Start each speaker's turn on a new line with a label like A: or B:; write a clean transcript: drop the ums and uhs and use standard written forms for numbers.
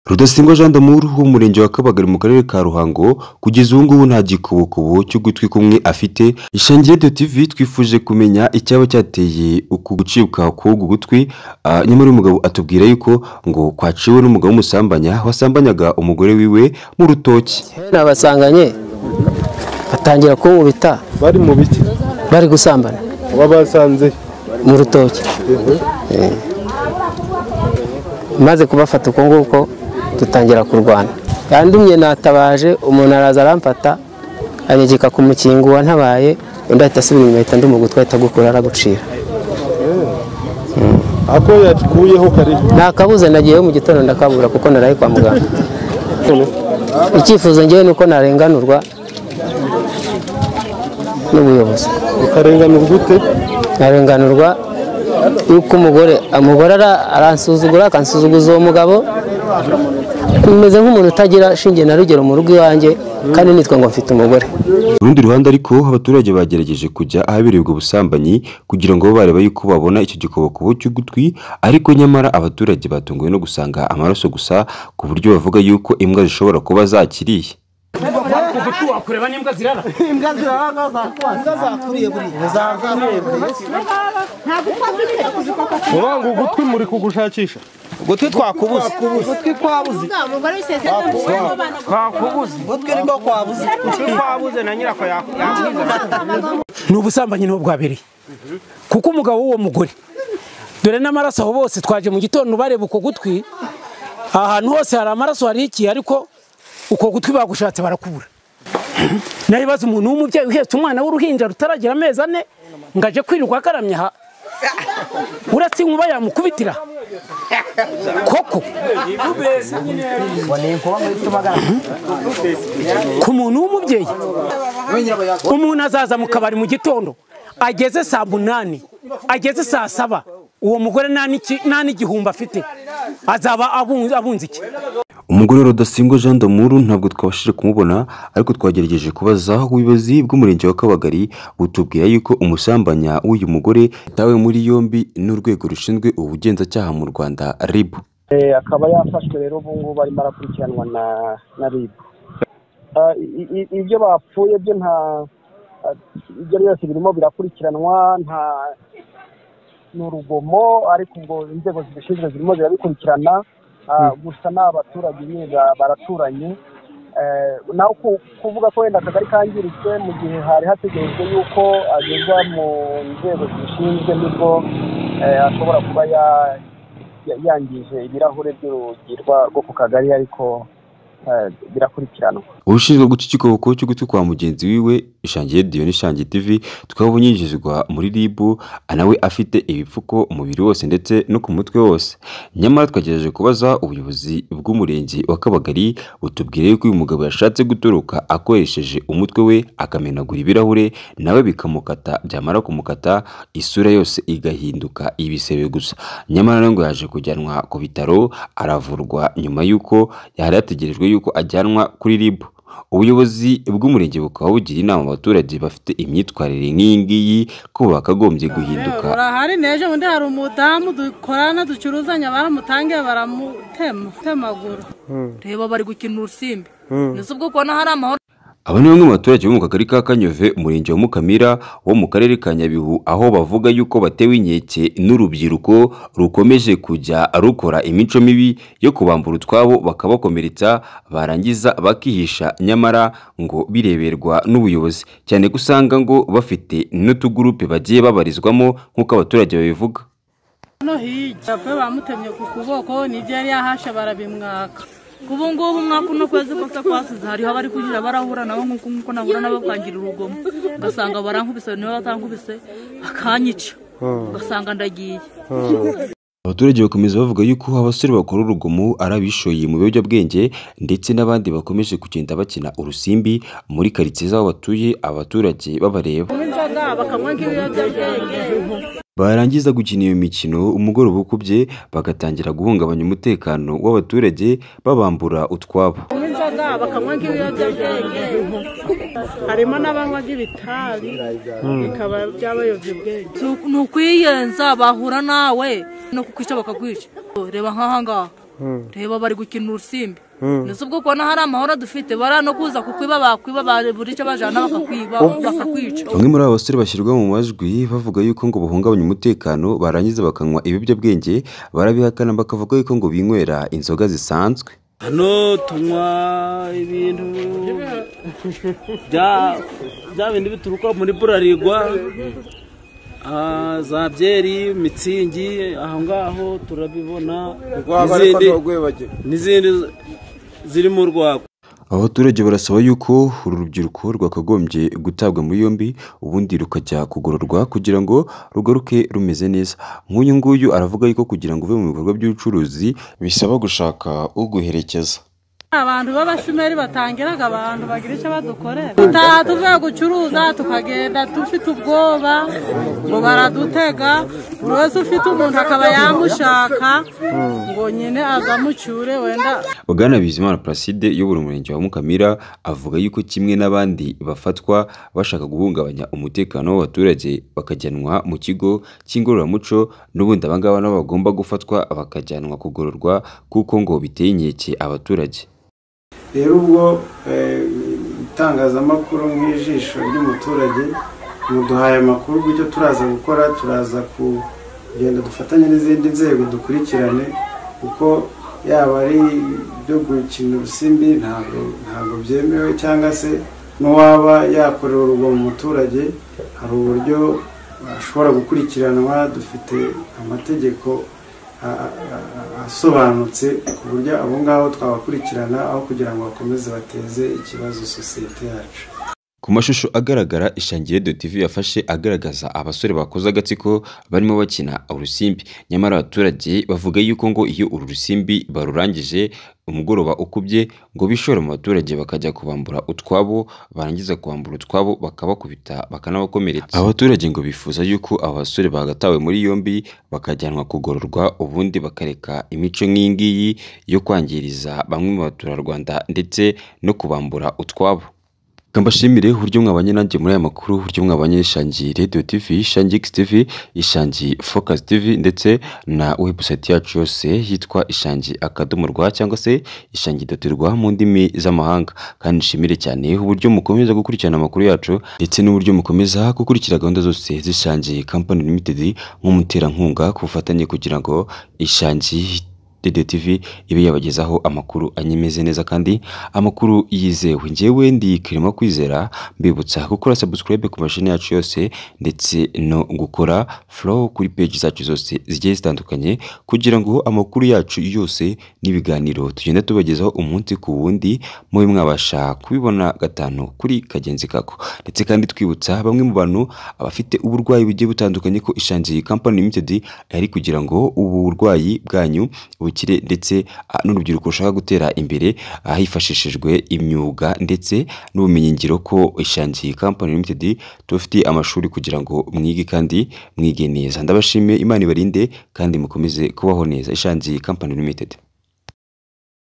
A: Rudasingwa Jean d'Amour wo mu murenge wa Kabagari mu karere ka Ruhango kugeza ubu ngubu nta gikubokubo cy'ugutwi kumwe afite. Ishangi Radio TV twifuje kumenya icyaba cyateye uku gucibwa k'uku gutwi, nyamara uyu mugabo atubwira yuko ngo kwaciwe n'umugabo w'umusambanya wasambanyaga umugore wiwe mu rutoki.
B: Nabasanganye batangira kunkubita.
C: Bari mu biki?
B: Bari gusambana.
C: Wabasanze
B: mu rutoki. Maze kubafata uko nguko dutangira kurwana. Yandumye natabaje, umuntu araza aramfata anyegeka ku mukingo wantabaye, undi ahita asubira inyuma ahita nduma ugutwi ahita agukura aragucira.
C: Ako yakuyeho kare?
B: Nakabuze, nagiyeyo mu gitondo ndakabura kuko naraye kwa muganga. Icyifuzo ngewe nuko narenganurwa n'ubuyobozi.
C: Ukarenganurwa ute?
B: Narenganurwa yuko umugore aransuzugura, akansuzuguza uwo mugabo. Meze nk'umuntu utagira shinge na rugero mu rugo iwanjye, kandi nitwa ngo mfite umugore.
A: Urundi ruhande ariko abaturage bagerageje kujya ahabereye ubwo busambanyi kugira ngo barebe yuko babona icyo gikobokobo cy'ugutwi, ariko nyamara abaturage batunguwe no gusanga amaraso gusa, ku buryo bavuga yuko imbwa zishobora kuba zakiriye.
C: Uranga ugutwi muri kugushakisha.
D: Ugutwi twakubuze. Ugutwi kwabuze.
E: Twakubuze.
D: Ugutwi niko kwabuze.
E: Ugutwi kwabuze na nyirako yakwiza.
F: Ni ubusambanyi niho bwabereye. Kuko umugabo w'uwo mugore dore n'amaraso aho bose twaje mu gitondo bareba uko gutwi, ahantu hose hari amaraso hari iki, ariko uko gutwi bagushatse barakubura. Nayibaza umuntu w'umubyeyi uhetse umwana w'uruhinja rutaragira amezi 4 ngaje kwirirwa akaramye aha, uretse inkuba yamukubitira koko. Ku muntu w'umubyeyi, umuntu azaza mu kabari mu gitondo ageze saa 8 ageze saa 7, uwo mugore nta n'igihumbi afite, azaba abunze iki?
A: Umugore Rudasingwa Jean d'Amour ntabwo twabashije kumubona, ariko twagerageje kubaza ubuyobozi bw'umurenge wa Kabagari butubwira yuko umusambanya w'uyu mugore yatawe muri yombi n'urwego rushinzwe ubugenzacyaha mu Rwanda RIB.
G: Akaba yafashwe rero ubu ngubu arimo arakurikiranwa na RIB. Ibyo bapfuye byo nta ibyo byose birimo birakurikiranwa, nta n'urugomo, ariko ubwo inzego zibishinzwe zirimo zirabikurikirana. Gusa n'abaturage nyine baraturanye, naho kuvuga ko wenda akagari kangiritse mu gihe hari hategerejwe yuko agezwa mu nzego zibishinzwe, nibwo ashobora kuba yangije ibirahure by'urugi rwo ku kagari, ariko birakurikiranwa.
A: Ushinzwe guca igikoboko cy'ugutwi kwa mugenzi wiwe Ishangi Dion Ishangi TV twabonye yinjizwa muri RIB, nawe afite ibipfuko umubiri wose ndetse no ku mutwe wose. Nyamara twagerageje kubaza ubuyobozi bw'umurenge wa Kabagari butubwira yuko uyu mugabo yashatse gutoroka akoresheje umutwe we akamenagura ibirahure, nawe bikamukata, byamara kumukata isura yose igahinduka ibisebe gusa. Nyamara ngo yaje kujyanwa ku bitaro aravurwa nyuma yuko yari yategerejwe yuko ajyanwa kuri RIB. Ubuyobozi bw'umurenge bukaba bugira inama abaturage bafite imyitwarire nk'iyi ngiyi ko bakagombye guhinduka.
H: Hari n'ejo bundi hari umudamu dukorana ducuruzanya, baramutangiye baramutema temagura.
I: Reba bari gukina urusimbi. Nese ubwo kubona hari amahoro.
A: Aba ni bamwe mu baturage bo mu kagari ka Kanyove, umurenge wa Mukamira wo mu karere ka Nyabihu, aho bavuga yuko batewe inkeke n'urubyiruko rukomeje kujya rukora imico mibi yo kubambura utwabo bakabakomeretsa, barangiza bakihisha, nyamara ngo bireberwa n'ubuyobozi, cyane ko usanga ngo bafite n'utugurupe bagiye babarizwamo nk'uko abaturage babivuga.
H: No hirya bamutemye ku kuboko n'ibyo yari yahashe barabimwaka.
I: Kubu ngubu umwaka uno kwezi kose kwasize hariho abari kugira barahura nabo nk'uko nahura nabo bakangira urugomo, ugasanga barankubise niba batankubise bakanyica, ugasanga ndagiye.
A: Abaturage bakomeza bavuga yuko abasore bakora urugomo ari abishoye mu biyobyabwenge ndetse n'abandi bakomeje kugenda bakina urusimbi muri karitsiye z'aho batuye, abaturage babareba. Barangiza gukina iyo mikino umugoroba ukubye bagatangira guhungabanya umutekano w'abaturage babambura utwabo.
H: Harimo n'abanywa ibitabi bikaba byabayobya ubwenge.
I: Ni ukwiyenza bahura nawe no kukwica bakakwica. Reba nk'aha ngaha Reba bari gukina urusimbi. Nese ubwo kubona hari amahoro dufite bara no kuza kukwiba bakwiba buri icyo bajana bakakwiba bakakwica.
A: Bamwe muri abo basore bashyirwa mu majwi bavuga yuko ngo bahungabanya umutekano barangiza bakanywa ibiyobyabwenge, barabihakana bakavuga yuko ngo binywera inzoga zisanzwe.
J: Hano tunywa ibintu bya bindi bituruka muri Burarirwa, za byeri, mitsingi, aho ngaho turabibona, n'izindi ziri mu rwagwa.
A: Abaturage barasaba yuko uru rubyiruko rwakagombye gutabwa muri yombi ubundi rukajya kugororwa kugira ngo rugaruke rumeze neza. Nk'uyu nguyu aravuga yuko kugira ngo uve mu bikorwa by'ubucuruzi bisaba gushaka uguherekeza.
H: Abantu b'abashomeri batangiraga abantu bagira icyo badukorera. Tutaha tuvuye gucuruza tukagenda dufite ubwoba ngo baradutega, buri wese ufite umuntu akaba yamushaka ngo nyine azamucyure wenda.
A: Bwana Bizimana Placide uyobora umurenge wa Mukamira avuga yuko kimwe n'abandi bafatwa bashaka guhungabanya umutekano w'abaturage bakajyanwa mu kigo cy'ingororamuco, n'ubundi abangaba nabo bagomba gufatwa bakajyanwa kugororwa kuko ngo biteye inkeke abaturage.
K: Rero ubwo itangazamakuru nk'ijisho ry'umuturage muduhaye amakuru y'icyo turaza gukora, turaza kugenda dufatanye n'izindi nzego dukurikirane, kuko yaba ari ibyo gukina urusimbi ntabwo byemewe, cyangwa se n'uwaba yakorera urugomo umuturage hari uburyo ashobora gukurikiranwa. Dufite amategeko asobanutse ku buryo abo ngabo twabakurikirana aho kugira ngo bakomeze bateze ikibazo sosiyete yacu.
A: Ku mashusho agaragara Ishangi Radio TV yafashe agaragaza abasore bakoze agatsiko barimo bakina urusimbi, nyamara abaturage bavuga yuko ngo iyo uru rusimbi barurangije umugoroba ukubye ngo bishora mu baturage bakajya kubambura utwabo, barangiza kubambura utwabo bakabakubita bakanabakomeretsa. Abaturage ngo bifuza yuko abasore bagatawe muri yombi bakajyanwa kugororwa ubundi bakareka imico nk'ingiyi yo kwangiriza bamwe mu baturarwanda ndetse no kubambura utwabo. Mbashimire uburyo mwabanye nanjye muri aya makuru, uburyo mwabanye Ishangi Radio TV, Ishangi X TV, Ishangi Focus TV ndetse na website yacu yose yitwa Ishangi akadomo rwa cyangwa se ishangi.rwa mu ndimi z'amahanga. Kandi nshimire cyane uburyo mukomeza gukurikirana amakuru yacu ndetse n'uburyo mukomeza gukurikira gahunda zose z'Ishangi Company Limited nk'umuterankunga ku bufatanye kugira ngo Ishangi Radio TV ibe yabagezaho amakuru anyemeze neza kandi amakuru yizewe. Njyewe ndi Kirima Kwizera, mbibutsa gukora subscribe ku mashini yacu yose ndetse no gukora follow kuri page zacu zose zigiye zitandukanye kugira ngo amakuru yacu yose n'ibiganiro tugenda tubagezaho umunsi ku wundi mube mwabasha kubibona gatanu kuri kagenzi kako. Ndetse kandi twibutsa bamwe mu bantu abafite uburwayi bugiye butandukanye ko Ishangi Company Limited ari kugira ngo ubu burwayi bwanyu bukire ndetse n'urubyiruko rushaka gutera imbere hifashishijwe imyuga ndetse n'ubumenyingiro ko Ishangi Company Limited tubafitiye amashuri kugira ngo mwige kandi mwige neza. Ndabashimiye, Imana ibarinde kandi mukomeze kubaho neza. Ishangi Company Limited.